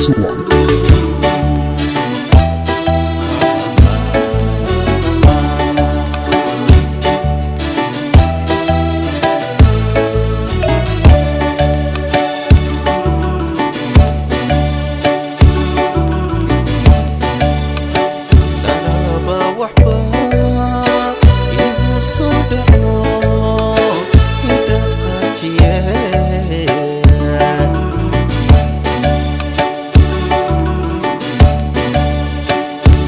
Shuwan. Dhalaba waxba igu soo dhaco, idhaqaajiye.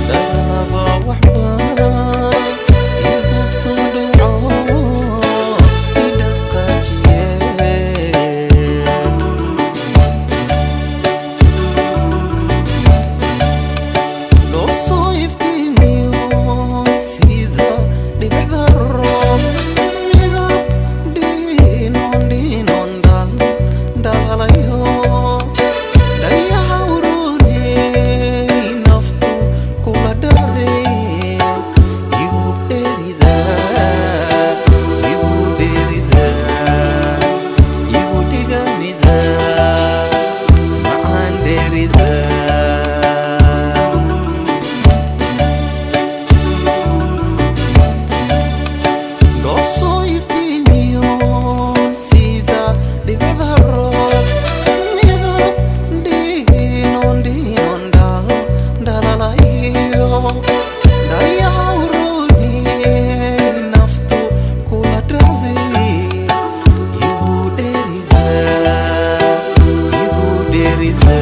Dhalaba waxba igu soo dhaco, idhaqaajiye. Soo iftiimiyo sida dhibicda roob, midab dhiinon dhiinon dhan dhalaalayo, dhayaha uruney naftu kula dhacday. Igu dherida, igu dherida, igu dhigamida macaan dherida. Soo iftiimiyoon sida dhibicda roob, midab dhiinon dhiinon dhal dhalalayo, dhayaha uruney naftu kula dhacday. Igu dherida, igu dherida.